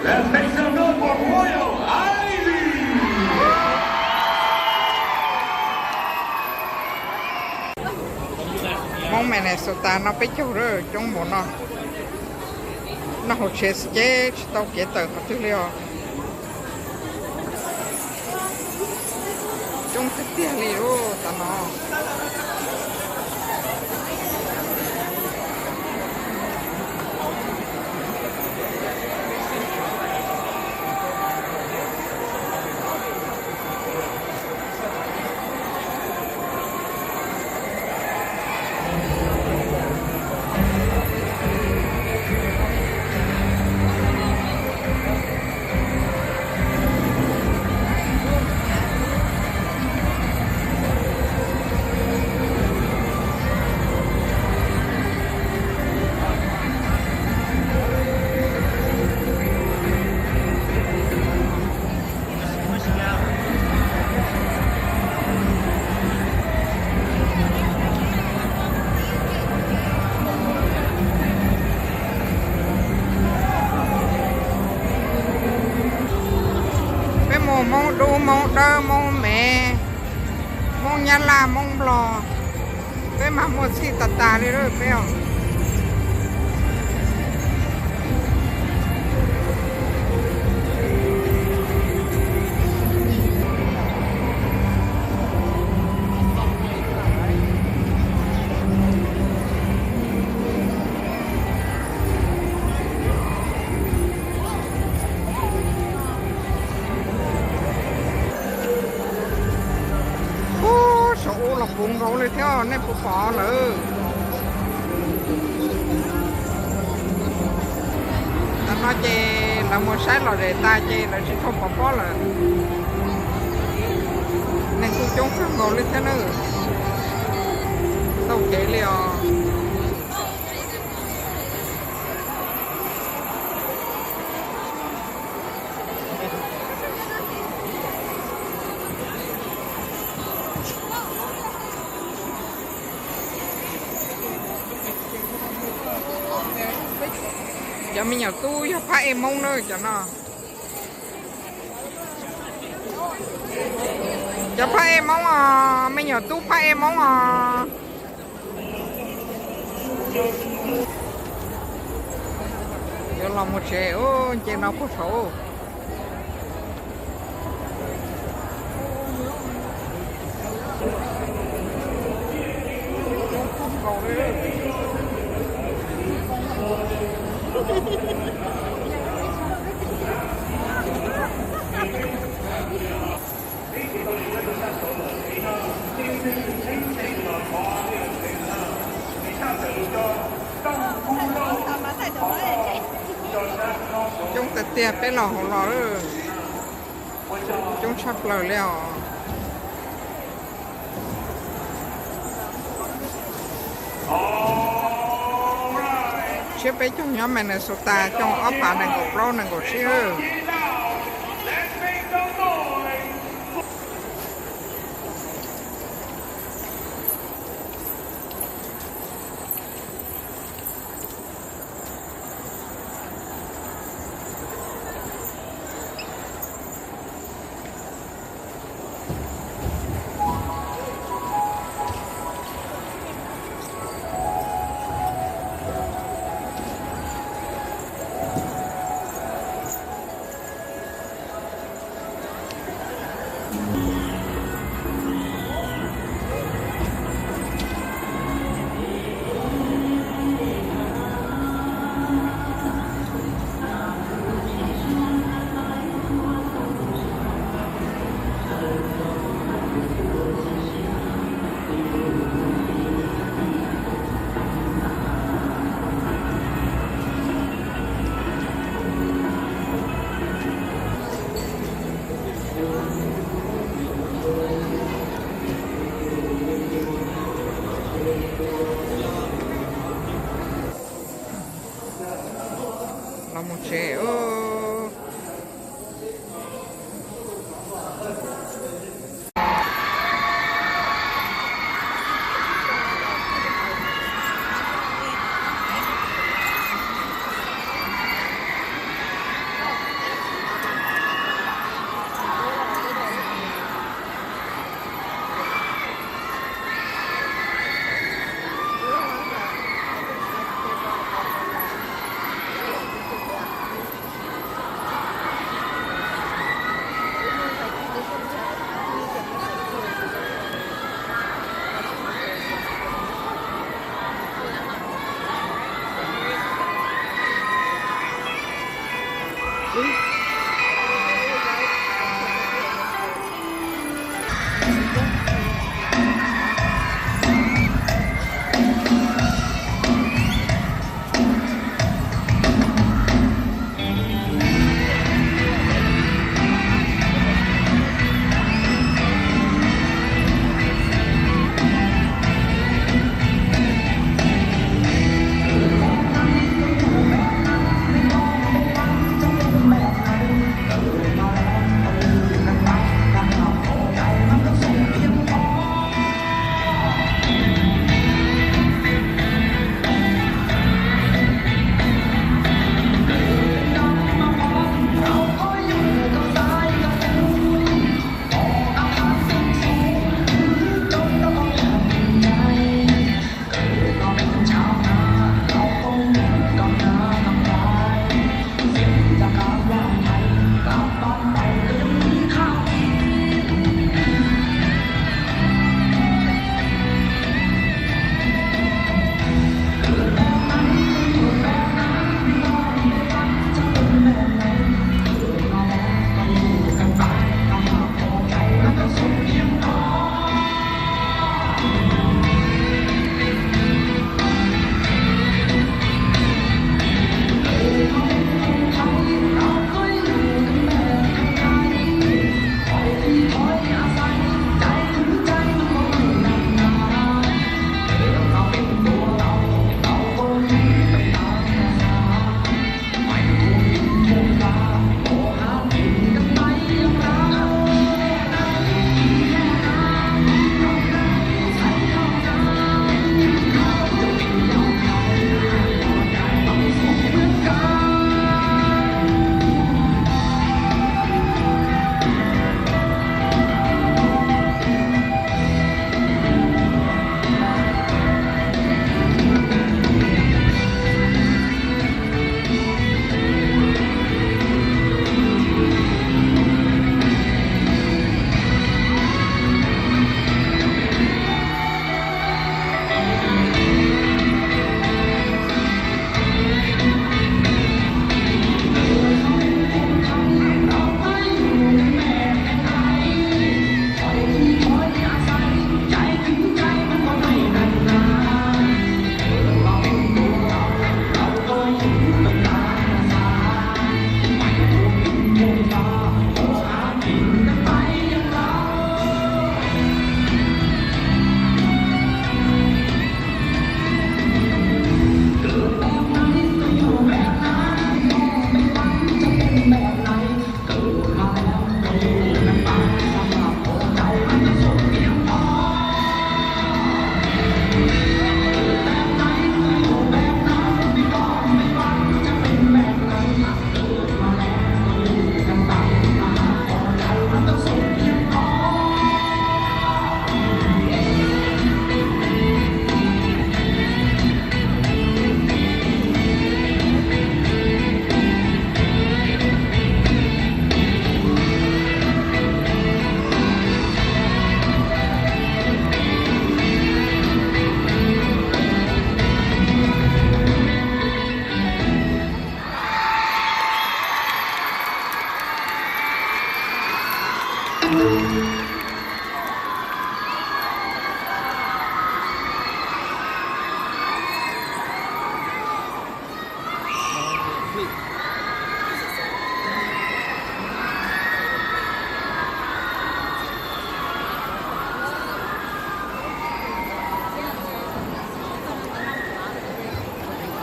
And make some noise for Royal Ivy. Hmoob Minnesota no peb caug lawm, coob npaum no. Noj hauv tsev xwb ces tsis tau kev tawm qhov twg li os. Coob tiag tiag li lub tam no. Peb mus Hmoob Dub, Hmoob Dawb, Hmoob Mev, Hmoob Nyab Laj, Hmoob Nplog, peb mas muaj txhij tas tas li peb os. Ub, saum ub los puv nkaus li thiab, nej puas pom lawm? Tam no ces lawv mus saib lom zem tas ces lawv tsis tshua pov pob lawm. Neeg kuj coob kawg nkaus li thiab na. Tau kev li os. Cov me nyuam tub yog phab ej Hmoob na cov no. Cov phab ej Hmoob os, me nyuam tub phab ej Hmoob os. Yuav los mus tsev, nce no puag saud. Coob tiag tiag, peb los hauv los coob tshaj plaws li os. Tshiab peb caug nyob Minnesota, xyoo ob phav nees nkaum plaub nees nkaum tsib. Los mus tsev.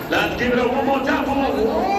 Let's give it up one more time for